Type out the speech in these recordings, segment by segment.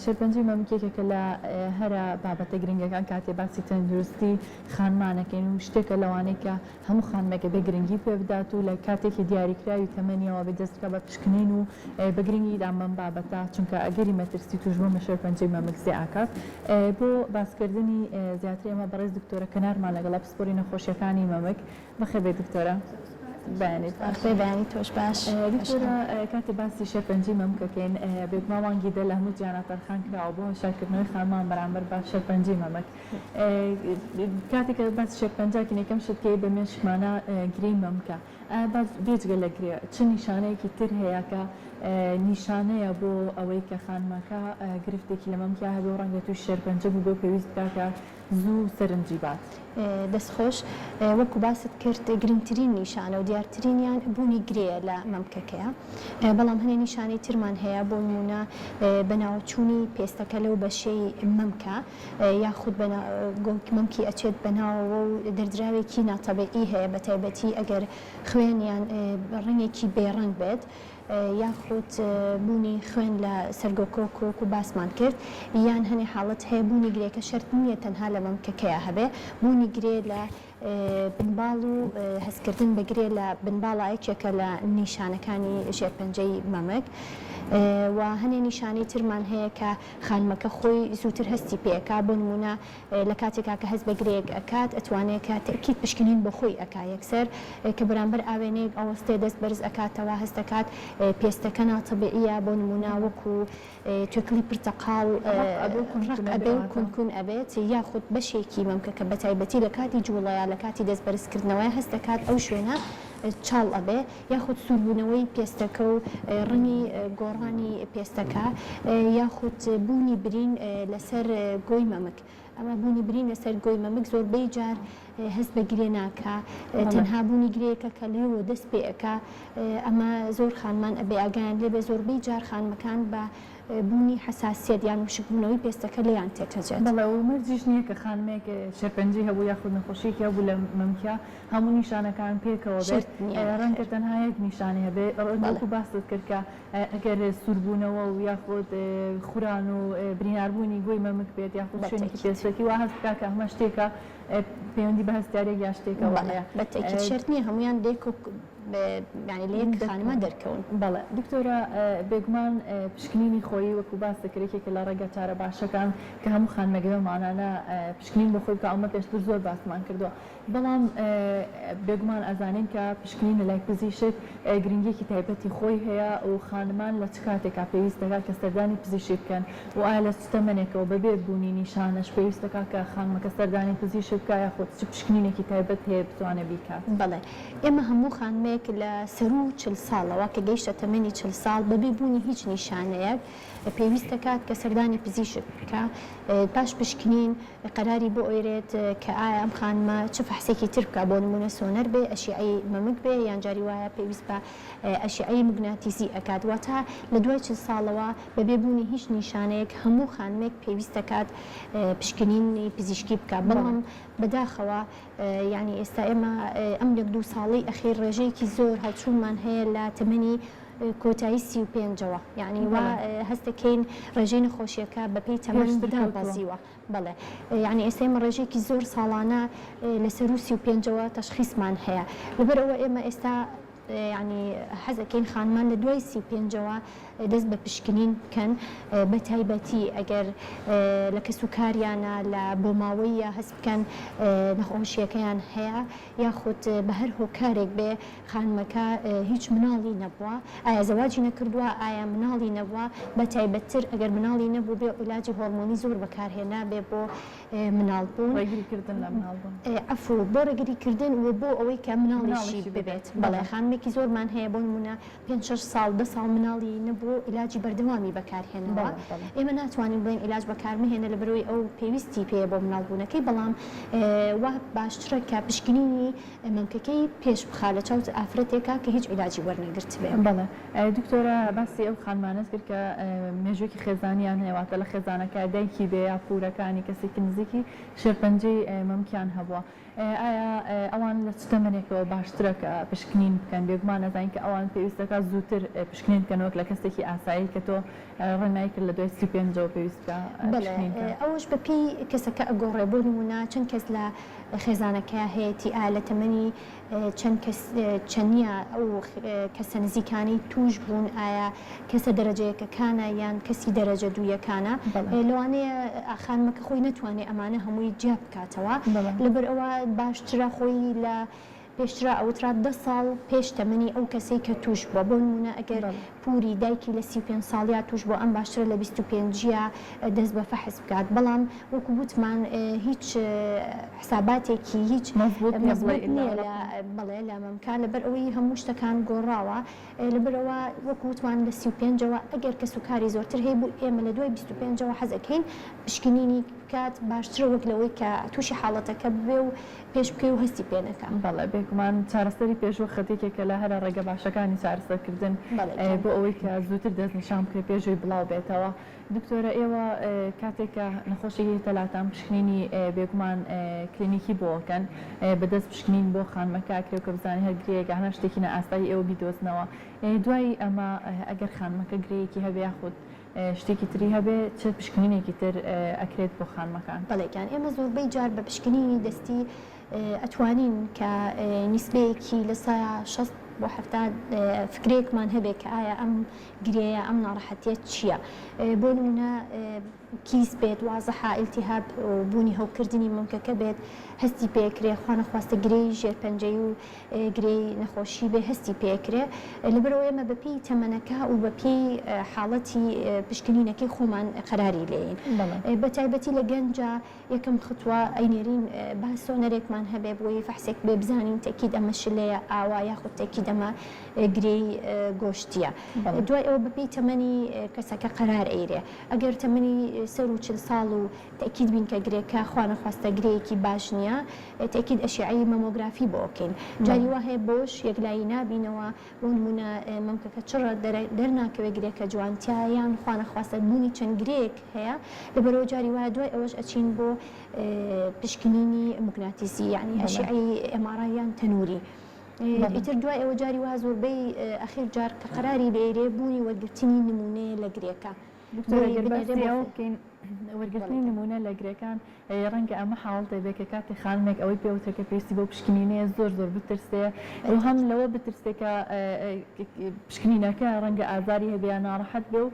شێرپەنجەی مەمک یەکێکە لە هەرە بابەتە گرنگەکان کاتێ باسی تەندروستی خانمانەکەین و شتێکە لەوانەی کە هەموو خانمێک ئەبێ گرنگی پێ بدات و لە کاتێکی دیاریکراوی تەمەنیەوە بێ دەست بکا بە پشکنین و بە گرنگی دان بەم بابەتە چونکە ئەگەری مەترسی توشبوون بە شێرپەنجەی مەمک زێ ئاکات. بۆ باسکردنی زیاتر ئێمە بەڕێز دکتۆرە کەنارمان لەگەڵە پسپۆری نەخۆشیەکانی مەمک. بەخێر بێی دکتۆرە. بەیانیت باش. بەخێر بەیانی تۆش باش. دکتۆرە کاتێ باسی شێرپەنجەی مەمک ئەکەین بێگومان مانگی دە لە هەموو جیهانا تەرخان کراوە بۆ هۆشیارکردنەوەی خانمان بەرامبەر بە شێرپەنجەی مەمک. کاتێک کە باسی شێرپەنجە ئەکەین یەکەم شت کە یەت بە مێشکمانا گرێی مەمکە. ئایا باس بێجگە لە گرێ چ نیشانەیەکی تر هەیە کە نیشانەیە بۆ ئەوەی کە خانمەکە گرفتێکی لە مەمکیا هەبێ و ڕەنگە تووشی شێرپەنجە بووبێ و پێویست بکا کە زوو سەرنجی بات؟ دەست خۆش. وەکو باست کرد گرنگترین نیشانە و دیارترینیان بوونی گرێیە لە مەمکەکەیە. بەڵام هەنێ نیشانەی ترمان هەیە بۆ نموونە بەناوچوونی پێستەکە لەو بەشەی مەمکە یاخود مەمکی ئەچێت بەناوەوە و دەردراوێکی ناتەبیعی هەیە بەتایبەتی ئەگەر خوێن یان ڕەنگێکی بێ ڕەنگ بێت یاخود بوونی خوێن لە سەرگۆکۆک وەکو باسمان کرد یان هەنێ حاڵەت هەیە بوونی گرێکە شەرت نییە تەنها لە مەمکەکەیا هەبێ بوونی گرێ لە بنباڵ و هەستکردن بە گرێ لە بنباڵا یەکێکە لە نیشانەکانی شێرپەنجەی مەمک و هەنێ نیشانەی ترمان هەیە کە خانمەکە خۆی زووتر هەستی پێ ئەکا بۆ نموونە لە کاتێکا کە هەست بە گرێیەک ئەکات ئەتوانێ کە تەئکید پشکنین بۆ خۆی ئەکا یەکسەر کە بەرامبەر ئاوێنەیەک ئەوەستێ دەست بەرز ئەکاتەوە هەست ئەکات پێستەکە ناتەبیعیە بۆ نموونە وەکو توێکڵی پرتەقاڵ ڕەق ئەبێ و کون کون ئەبێت یاخود بەشێکی مەمکەکە بەتایبەتی لە کاتی جوڵەیا لە کاتی دەست بەرز کردنەوەیا هەست دەکات ئەو شوێنە چاڵ ئەبێ یاخود سووربوونەوەی پێستەکە و ڕەنگی گۆڕانی پێستەکە یاخود بوونی برین لەسەر گۆی مەمک ئەمە بوونی برین لەسەر گۆی مەمک زۆربەی جار هەست بە گرێ ناکا تەنها بوونی گرێیەکە کە لێوە دەست پێ ئەکا ئەمە زۆر خانمان ئەبێ ئاگایان لێ بێ زۆربەی جار خانمەکان بە بوونی حەساسیەت یان وشکبوونەوەی پێستەکە لێیان تێکەچێت. بەڵێ و مەرجیش نییە کە خانمێک شێرپەنجەی هەبوو یاخود نەخۆشییەکی هەبوو لە مەمکیا هەموو نیشانەکان پێکەوە بێت شەرت نییە ڕەنگە نەخێر. تەنها یەک نیشانەی هەبێ ڕەنگە بەڵێ. وەکو باست کرد کە ئەگەر سووربوونەوە و یاخود خوران و بریناربوونی گۆی مەمک بێت یاخود شوێنێکی بەتەکید. پێستەکی وا هەست بکات کە ئەمە شتێکە پەیوەندی بە هەستیارییەک یان شتێکەوە بەڵێ هەیە. بەتەکید شەرت نییە هەموویان لێک و یانی لە یەک خانما دەرکەون. دەرکەون. بەڵێ دکتۆرە بێگومان پشکنینی خۆیی وەکو باست کرد یەکێکە لە ڕێگە چارە باشەکان کە هەموو خانمێک لەو مانانە پشکنین بۆ خۆی بکا ئەمە پێشتر زۆر باسمان کردووە بەڵام بێگومان ئەزانین کە پشکنین لە لای پزیشک گرنگیەکی تایبەتی خۆی هەیە و خانمان لە چ کاتێکا پێویست دەکات کە سەردانی پزیشک بکەن و ئایا لە چ تەمەنێکەوە بەبێ بوونی نیشانەش پێویست دەکات کە خانمەکە سەردانی پزیشک بکات یاخود چ پشکنینێکی تایبەت هەیە بتوانێت بیکات؟ بەڵێ ئێمە هەموو خانمێک لە سەروو 40 ساڵەوە کە گەیشتە تەمەنی 40 ساڵ بەبێ بوونی هیچ نیشانەیەک پێویست دەکات کە سەردانی پزیشک بکا پاش پشکنین قەراری بۆ ئەیرێت کە ئایا ئەم خانمە چ فەحسێکی تر بکا بۆ نموونە سۆنەر بێ ئەشیعەی مەمک بێ یان جاری وایە پێویست بە ئەشیعەی موگناتیسی ئەکات واتە لە دوای 40 ساڵەوە بەبێ بوونی هیچ نیشانەیەک هەموو خانمێک پێویست دەکات پشکنینی پزیشکی بکا بەڵام بەداخەوە یانی ئێستا ئێمە ئەم یەک دوو ساڵەی ئەخیر ڕێژەیەکی زۆر هەڵچوونمان هەیە لە تەمەنی کۆتایی 35ەوە یانی وا هەست دەکەین ڕێژەی نەخۆشیەکە بەپێی تەمەن دابەزیوە بەڵێ یانی ئێستا ئێمە ڕێژەیەکی زۆر ساڵانە لە سەروو 35ەوە تەشخیسمان هەیە لەبەر ئەوە ئێمە ئێستا یانی حەز ئەکەین خانمان لە دوای 35ەوە دەست بە پشکنین بکەن بە تایبەتی ئەگەر لە کەس و کاریانە لە بۆماوەیە هەست بکەن نەخۆشیەکەیان هەیە یاخود بە هەر هۆکارێک بێ خانمەکە هیچ مناڵی نەبووە ئایا زەواجی نەکردووە ئایا مناڵی نەبووە بە تایبەتتر ئەگەر مناڵی نەبووبێ عیلاجی هۆرمۆنی زۆر بەکارهێنابێ بۆ مناڵ بوون. ڕێگری کردن لە مناڵ بوون. عەفو بۆ ڕێگری کردن و بۆ ئەوەی کە مناڵیشی ببێت بەڵێ خانمێکی زۆرمان هەیە بۆ نموونە پێنج شەش ساڵ دە ساڵ مناڵی نەبووە و عیلاجی بەردەوامی بەکارهێناوە ئێمە ناتوانین بڵێین عیلاج بەکارمەهێنە لەبەرئەوەی ئەو پێویستی پێیە بۆ مناڵبوونەکەی بەڵام وا باشترە کە پشکنینی مەمکەکەی پێش بخا لە چاو ئافرەتێکا کە هیچ عیلاجی وەرنەگرتبێ. بەڵێ دکتۆرە باسی ئەو خانمانەت کرد کە مێژووێکی خێزانیان هەیە واتە لە خێزانەکە دایکی بێ یا پورەکانی کەسێکی نزیکی شێرپەنجەی مەمکیان هەبووە ئایا ئەوان لە چ تەمەنێکەوە باشترە کە پشکنین بکەن؟ دووگیان بێگومان ئەزانین کە ئەوان پێویستەکە زووتر پشکنین بکەن وەک لە کەسێکی ئاسایی کە تۆ ڕێنمایی کرد لە دوای 35 ەوە پێویست بکە بەڵێ پشکنین کە. ئەوەش بە پێی کەسەکە ئەگۆڕێ بۆ نموونە چەند کەس لە خێزانەکەیا هەیەتی ئایا لە تەمەنی چەند کەس چەندیە ئەو کەسە نزیکانەی تووش بوون ئایا کەسە دەرەجە یەکەکانە یان کەسی دەرەجە دوویەکانە لەوانەیە خانمەکە خۆی نەتوانێ ئەمانە هەمووی جیا بکاتەوە لەبەر ئەوە باشترە خۆی لە پێشترا ئەوترا دە ساڵ پێش تەمەنی ئەو کەسەی کە تووش بووە بۆ نموونە ئەگەر پووری دایکی لە 35 ساڵیا تووش بووە ئەم باشترە لە 25 دەست بە فەحس بکات بەڵام وەکو وتمان هیچ حساباتێکی هیچ مەزبوط نیە بڵێ مەزبوط ئیلا نیە لە ڕەقم. بەڵێ لە مەمکا لەبەر ئەوەی هەموو شتەکان گۆڕاوە لەبەرئەوە وەکو وتمان لە 35 ەوە ئەگەر کەسوکاری زۆرتر هەیبوو ئێمە لە دوای 25 ەوە حەز ئەکەین پشکنینی بکات باشترە وەک لەوەی کە تووشی حاڵەتەکە ببێ و پێش بکەوێ و هەستی پێ نەکا. بەڵێ بێگومان چارەسەری پێشوەخت یەکێکە لە هەرە ڕێگە باشەکانی چارەسەرکردن بەڵێ گیان. بۆ ئەوەی کە زووتر دەستنیشان بکرێت پێش ئەوەی بڵاو بێتەوە. دکتۆرە ئێوە کاتێک کە نەخۆشێک یەتە لاتان پشکنینی بێگومان کلینیکی بۆ ئەکەن بە دەست پشکنین بۆ خانمەکە ئەکرێ و کە بزانێ هەر گرێیەک یان هەر شتێکی نائاسایی ئێوە بیدۆزنەوە دوای ئەمە ئەگەر خانمەکە گرێیەکی هەبێ یاخود شتێکی تری هەبێ چ پشکنینێکی تر ئەکرێت بۆ خانمەکان؟ بەڵێ گیان ئێمە زۆربەی جار بە پشکنینی دەستی ئەتوانین کە نیسبەیەکی لە سەیا 60 بۆ 70 فکرەیەکمان هەبێ کە ئایا ئەم گرێیە ئەم ناڕەحەتیە چیە بۆ نمونە کیس بێت وازحە ئیلتیهاب و بوونی هەوکردنی مەمکەکە بێت هەستی پێکرێ خوانەخواستە گرێی ژێرپەنجەی و گرێی نەخۆشی بێ هەستی پێکرێ لەبەرئەوە ئێمە بەپێی تەمەنەکە و بەپێی حاڵەتی پشکنینەکەی خۆمان قەراری لێین بەتایبەتی لە گەنجا یەکەم ختوە ئەینێرین با سۆنەرێکمان هەبێ بۆی فەحسێک بێ بزانین تەکید ئەمە شلەیە ئاوا یاخود تەکید ئەمە گرێی گۆشتیە دوای ئەوە بەپێی تەمەنی کەسەکە قەرار ئەیرێ ئەگەر تەمەنی سەرو 40 ساڵ و تەکید بین کە گرێکە خوانەخواستە گرێیەکی باش نییە تەکید ئەشیعەی مەمۆگرافی بۆ ئەکەین جاری وا هەیە بەوەش یەکلایی نابینەوە بۆ نموونە مەمکەکە چڕە دەرناکەوێ گرێکە جوان تیایە یان خوانەخواستە بوونی چەند گرێیەک هەیە لەبەرئەوە جاری وایە دوای ئەوەش ئەچین بۆ پشکنینی موگناتیسی یانی ئەشیعەی MRI یان تەنووری ئیتر دوای ئەوە جاری وایە زۆربەی ئەخیر جار کە قەراری لێرێ بوونی وەرگرتنی نموونەیە لە گرێکە دکتۆر ئەگەر باسی ئەوە بکەین وەرگرتنی نموونە لە گرێکان ڕەنگە ئەمە حاڵەتێک بێت کە کاتێ خانمێک ئەوەی پێ وترێ کە پێویستی بەو پشکنینەیە زۆر زۆر بترسێ و هەم لەوە بترسێ کە پشکنینەکە ڕەنگە ئازاری هەبێ یا ناڕەحەت بێ و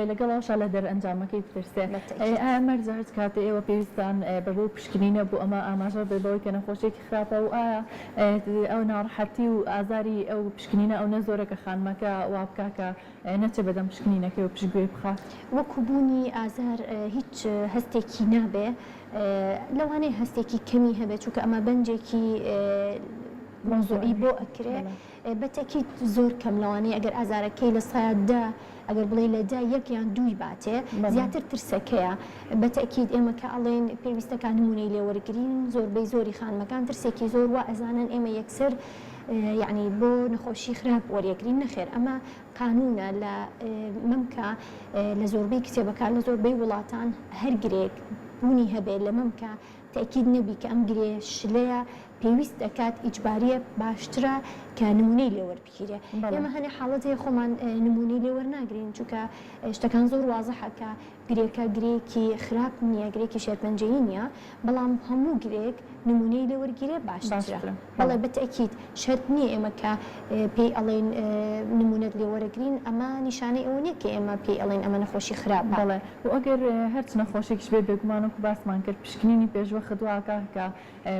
لەگەڵ ئەوەشا لە دەرئەنجامەکەی بترسێ. ئایا مەرجە هەچ کاتێ ئێوە پێویستتان بە بەو پشکنینە بوو ئەمە ئاماژە بێ بەوەی کە نەخۆشیەکی خراپە و ئایا ئەو ناڕەحەتی و ئازاری ئەو پشکنینە ئەونە زۆرە کە خانمەکە وا بکا کە نەچێ بەدەم پشکنینەکەی و پشتگوێی بخات. وەکو بوونی ئازار هیچ هەستێکی نابێ لەوانەیە هەستێکی کەمی هەبێ چونکە ئەمە بەنجێکی مەوزوعی بۆ ئەکرێ بە تەکید زۆر کەم لەوانەیە ئەگەر ئازارەکەی لە سەیا دە ئەگەر بڵێی لە دە یەک یان دووی باتێ زیاتر ترسەکەیە بە تەکید ئێمە کە ئەڵێین پێویستە کا نمونەی لێ وەرگرین زۆربەی زۆری خانمەکان ترسێکی زۆر وا ئەزانن ئێمە یەکسەر یەعنی بۆ نەخۆشی خراپ وەریەگرین نەخێر ئەمە قانونە لە مەمکە لە زۆربەی کتێبەکان لە زۆربەی وڵاتان هەر گرێک بوونی هەبێ لە مەمکە تەئکید نەبی کە ئەم گرێ شلەیە پێویست دەکات ئیجباریە باشترە کە نمونەی لێ وەربگیرێ ئێمە هەنێ حاڵەت هەیە خۆمان نمونەی لێ وەرناگرین چونکە شتەکان زۆر وازحە کە گرێکە گرێیەکی خراپ نییە، گرێکی شێرپەنجەیی نییە، بەڵام هەموو گرێک نموونەی لێ وەرگیرێ باشترە. بەڵێ بە تەئکید شەرت نییە ئێمە کە پێی ئەڵێین نموونەت لێ وەرەگرین ئەمە نیشانەی ئەوە نییە کە ئێمە پێی ئەڵێین ئەمە نەخۆشی خراپە. بەڵێ و ئەگەر هەرچ نەخۆشیەکیش بێت بێگومان وەکو باسمان کرد پشکنینی پێشوەخت وا ئەکا کە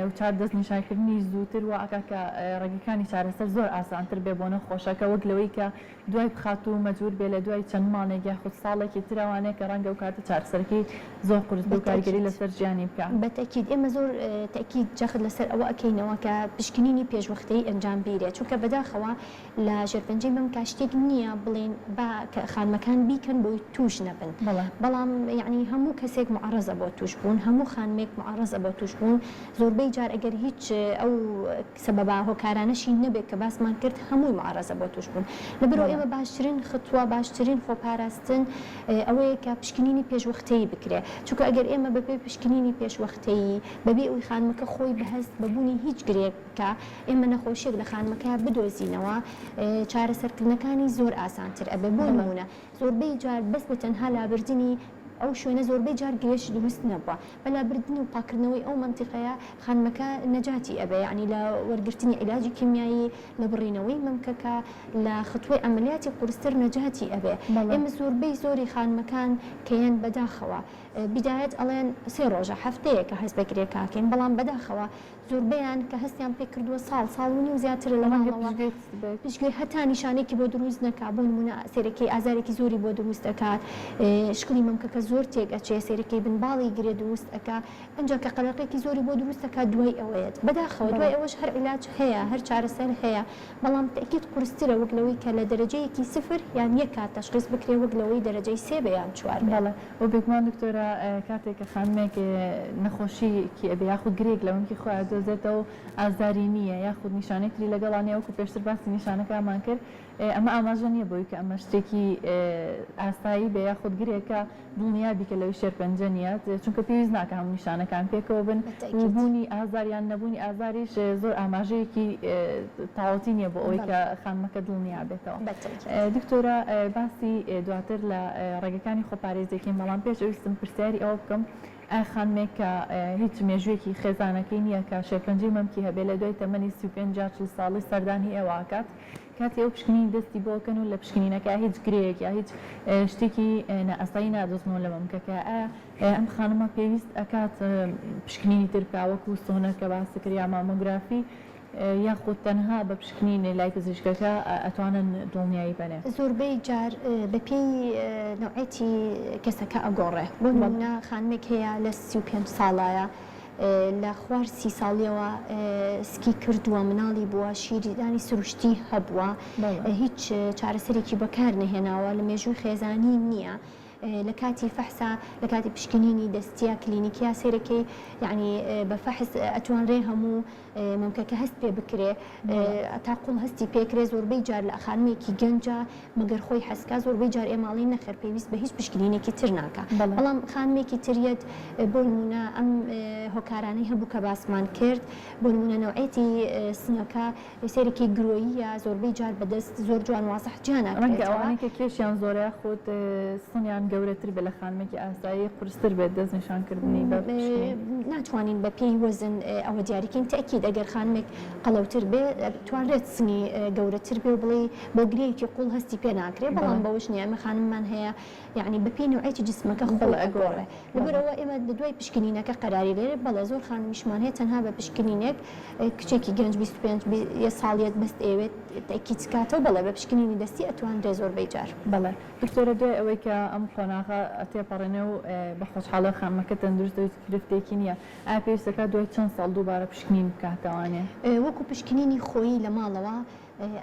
و چار دەستنیشانکردنی زووتر وا ئەکا کە ڕێگەکانی چارەسەر زۆر ئاسانتر بێ بۆ نەخۆشەکە وەک لەوەی کە دوای بخات و مەجبور بێ لە دوای چەند مانگێک یاخود ساڵێکی ترەوانەیە کە ڕەنگە ئەو کاتە چارەسەرەکەی زۆر قورس بێ و کاریگەری بەتەئکید لەسەر ژیانی بکا. بەتەئکید ئێمە زۆر تەئکید جەخت لەسەر ئەوە ئەکەینەوە کە پشکنینی پێشوەختەیی ئەنجام بیرێ چونکە بەداخەوە لە شێرپەنجەی مەمکا شتێک نییە بڵێین با کە خانمەکان بیکەن بۆی تووش نەبن بەڵێ. بەڵام یەعنی هەموو کەسێک موعەڕەزە بۆ تووش بوون هەموو خانمێک موعەڕەزە بۆ تووش بوون زۆربەی جار ئەگەر هیچ. ئەو سەبەبە هۆکارانەشی نەبێت کە باسمان کرد هەمووی معەڕەزە بۆ تووشبوون. لەبەرئەوە ئێمە باشترین ختوە، باشترین خۆپاراستن ئەوەیە کە پشکنینی پێشوەختەیی بکرێ. چونکە ئەگەر ئێمە بەبێ پشکنینی پێشوەختەیی، بەبێ ئەوەی خانمەکە خۆی بەهەست بە بوونی هیچ گرێیەک بکا، ئێمە نەخۆشییەک لە خانمەکەیا بدۆزینەوە، چارەسەرکردنەکانی زۆر ئاسانتر ئەبێ. بۆ نموونە زۆربەی جار بەس بە تەنها لابردنی ئەو شوێنە زۆربەی جار گرێش دروست نەبووە. بە لابردن و پاککردنەوەی ئەو مەنتیقەیە خانمەکە نەجاتی ئەبێ یەعنی لە وەرگرتنی عیلاجی کیمیایی، لە بڕینەوەی مەمکەکە، لە ختوەی عەمەلیاتی قورستر نەجاتی ئەبێ. ئێمە زۆربەی زۆری خانمەکان کە یەن بەداخەوە بیدایەت ئەڵێن سێ ڕۆژە هەفتەیەکە هەست بە گرێکە ئەکەین بەڵام بەداخەوە زۆربەیان کە هەستیان پێ کردووە ساڵ، ساڵ و نیو زیاترە لە ڕەنگە ماڵەوە پشتگوێی خستبێت. پشتگوێ هەتا نیشانەیەکی بۆ دروست نەکا، بۆ نموونە سەیرەکەی ئازارێکی زۆری بۆ دروست ئەکات، شکڵی مەمکەکە زۆر تێک ئەچێ، سەیرەکەی بن باڵی گرێ دروست ئەکا، ئینجا کە قەلەقێکی زۆری بۆ دروست ئەکا دوای ئەوەیەت. بەداخەوە بەڵێ. دوای ئەوەش هەر عیلاج هەیە، هەر چارەسەر هەیە، بەڵام تەئکید قورسترە وەک لەوەی کە لە دەرەجەیەکی سفر یان یەک کات تەشخیس بکرێ وەک لەوەی دەرەجەی سێ بێ یان چوار بێ. بەڵێ. و بێگومان دکتۆرە کاتێک کە خانمێک نەخۆشییەکی ئەبێ یاخود گرێیەک لە مەمکی خۆی ئەدۆزێتەوە و ئازاری نییە یاخود نیشانەی تری لەگەڵا نییە وەکو پێشتر باسی نیشانەکانمان کرد ئەمە ئاماژە نییە بەوەی کە ئەمە شتێکی ئاسایی بێ یاخود گرێکە دڵنیا بی کە لەوەی شێرپەنجە نییە چونکە پێویست ناکا هەموو نیشانەکان پێکەوە بن و بەتەئکید. بوونی ئازار یان نەبوونی ئازاریش زۆر ئاماژەیەکی تەواوەتی نییە بۆ ئەوەی بەڵێ. کە خانمەکە دڵنیا بێتەوە. بەتەئکید. دکتۆرە باسی دواتر لە ڕێگەکانی خۆپارێزیەکەین بەڵام پێش ئەویستم پرسیاری ئەوە بکەم ئایا خانمێک کە هیچ مێژوویەکی خێزانەکەی نییە کە شێرپەنجەی مەمکی هەبێ لە دوای تەمەنی 35 یا 40 ساڵی سەردانی ئێوە ئەکات کاتی ئەو پشکنینی دەستی بۆ ئەکەن و لە پشکنینەکە هیچ گرێیەک یا هیچ شتێکی نائاسایی نادۆزنەوە لە مەمکەکە ئایا ئەم خانمە پێویست ئەکات پشکنینی تر بکا وەکو سۆنەر کە باست کرد یا مامۆگرافی یاخود تەنها بە پشکنین لای پزیشکەکە ئەتوانن دڵنیایی بەنێ؟ زۆربەی جار بەپێی نەوعێتی کەسەکە ئەگۆڕێ بۆ نمونە خانمێک هەیە لە 35 ساڵایە لە خوار سی ساڵیەوە سکی کردووە مناڵی بووە شیردانی سروشتی هەبووە هیچ چارەسەرێکی بەکار نەهێناوە لە مێژووی خێزانی نییە لە کاتی فەحسا لە کاتی پشکنینی دەستیە کلینیکیا سەیرەکەی یەعنی بە فەحس ئەتوانرێ هەموو مەمکەکە هەست پێ بکرێ تا قوڵ هەستی پێکرێ زۆربەی جار لە خانمێکی گەنجە مەگەر خۆی حەزکا زۆربەی جار ئێمە ئەڵێین نەخێر پێویست بە هیچ پشکنینێکی تر ناکا بەڵام خانمێکی تر یەت بۆ نمونە ئەم هۆکارانەی هەبوو کە باسمان کرد بۆ نمونە نەوعێتی سنگەکە سەیرێکی گرۆییە زۆربەی جار بە دەست زۆر جوان وازح جیا ڕەنگە ناکرێتەوە. ئەوانەی کە کێشیان زۆرە یاخود سنگیان گەورەتر بێت لە خانمێکی ئاسایی قورستر بێت دەستنیشان کردنی بە پشکنین. ناتوانین بە پێی وەزن ئەوە دیاری کەین تەئکید ئەگەر خانمێک قەڵەوتر بێ توانرێت سنگی گەورەتر بێ و بڵێی بۆ گرێیەکی قوڵ هەستی پێ ناکرێ بەڵام بەوەش نییە ئێمە خانممان هەیە یەعنی بە پێی نەوعێتی جسمەکە خۆی ئەگۆڕێ لەبەرئەوە ئێمە لە دوای پشکنینەکە قەراری لێرێ بەڵێ زۆر خانمیشمان هەیە تەنها بە پشکنینێک کچێکی گەنج 25 ساڵیەت بەست ئەیەوێت تەئکید کاتەوە بەڵێ بە پشکنینی دەستی ئەتوانرێ زۆربەی جار. بەڵێ دکتۆرە دوای ئەوەی کە ئەم قۆناغە تێپەڕێنێ و بە خۆشحاڵیەوە خانمەکە تەندروستە و هیچ گرفتێکی نییە ئایا پێویست دەکات دوای چەند ساڵ دووبارە پشکنین بکاتەوانێ؟ وەکو پشکنینی خۆیی لە ماڵەوە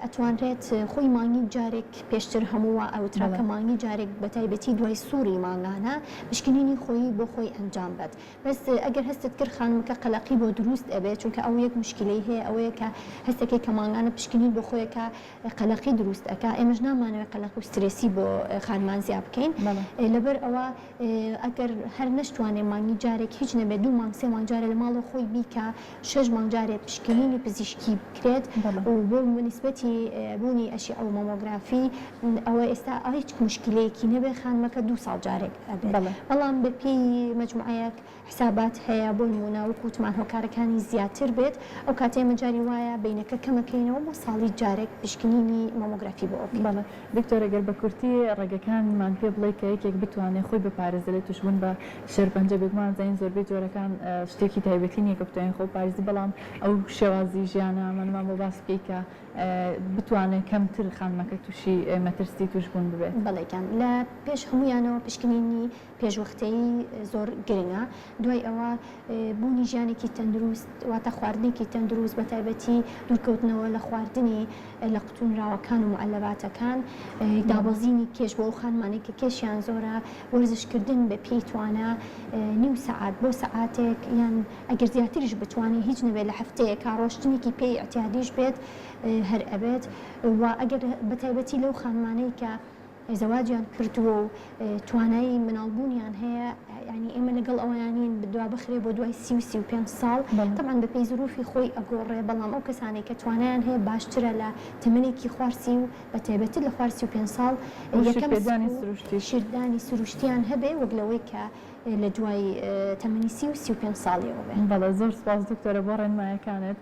ئەتوانرێت خۆی مانگی جارێک پێشتر هەموو وا ئەوترا کە مانگی جارێک بەتایبەتی دوای سوڕی مانگانە پشکنینی خۆیی بۆ خۆی ئەنجام بەت بەس ئەگەر هەستت کرد خانمەکە قەلەقی بۆ دروست ئەبێ چونکە ئەو یەک موشکیلەی هەیە ئەوەیە کە هەستەکەی کە مانگانە پشکنین بۆ خۆی ئەکا قەلەقی دروست ئەکا ئێمەش نامانەوێ قەلەق و سترێسی بۆ خانمان زیا بکەین لەبەر ئەوە ئەگەر هەر نەشتوانێ مانگی جارێک هیچ نەبێ دوو مانگ سێ مانگ جارێ لە ماڵەوە خۆی بیکا شەش مانگ جارێ پشکنینی پزیشکی بکرێت و بۆ نیسبەتی بوونی ئەشیعە و مامۆگرافی ئەوە ئێستا هیچ موشکیلەیەکی نەبێ خانمەکە دوو ساڵ جارێک ئەبێت بەڵام بە پێی مەجموعەیەک حسابات هەیە بۆ نموونە وەکو وتمان هۆکارەکانی زیاتر بێت ئەو کاتە ئێمە جاری وایە بەینەکە کەمەکەینەوە بۆ ساڵی جارێک پشکنینی مامۆگرافی بۆ ئەکەین. بەڵێ دکتۆر گەر بە کورتی ڕێگەکانمان پێ بڵێی کە یەکێک بتوانێ خۆی بپارێزێ لە توشبوون بە شێرپەنجە بێگومان زانین زۆربەی جۆرەکان شتێکی تایبەتی نیە کە بتوانین خۆ بپارێزی بەڵام ئەو شێوازی ژیانە مەنمان بۆ باس بکەی کە. بتوانێت کەمتر خانمەکە تووشی مەترسی تووشبوون ببێت؟ بەڵێ گیان، لە پێش هەموویانەوە پشکنینی پێشوەختەیی زۆر گرنگە، دوای ئەوە بوونی ژیانێکی تەندروست واتە خواردنێکی تەندروست بە تایبەتی دوورکەوتنەوە لە خواردنی لە قوتونراوەکان و موعەلەباتەکان، دابەزینی کێش بۆ ئەو خانمانەی کە کێشیان زۆرە، وەرزشکردن بە پێی توانا نیو سەعات بۆ سەعاتێک یان ئەگەر زیاتریش بتوانێت هیچ نەبێت لە هەفتەیەکا ڕۆشتنێکی پێی ئیعتیادیش بێت هەر ئەبێت و ئەگەر بە تایبەتی لەو خانمانەی کە زەواجیان کردووە و توانایی مناڵبوونیان هەیە یانی ئێمە لەگەڵ ئەوەیان نین دوا بخرێ بۆ دوای 30 و 35 ساڵ تەبعەن بەپێی زروفی خۆی ئەگۆڕێ بەڵام ئەو کەسانەی کە توانایان هەیە باشترە لە تەمەنێکی خوار سی و بە تایبەتر لە خوار 35 ساڵ یەکەم شیردانی سروشتیان هەبێ وەک لەوەی کە لە دوای تەمەنی 30 و 35 ساڵیەوە بێ. بەڵێ زۆر سوپاس دکتۆرە بۆ ڕێنمایەکانت.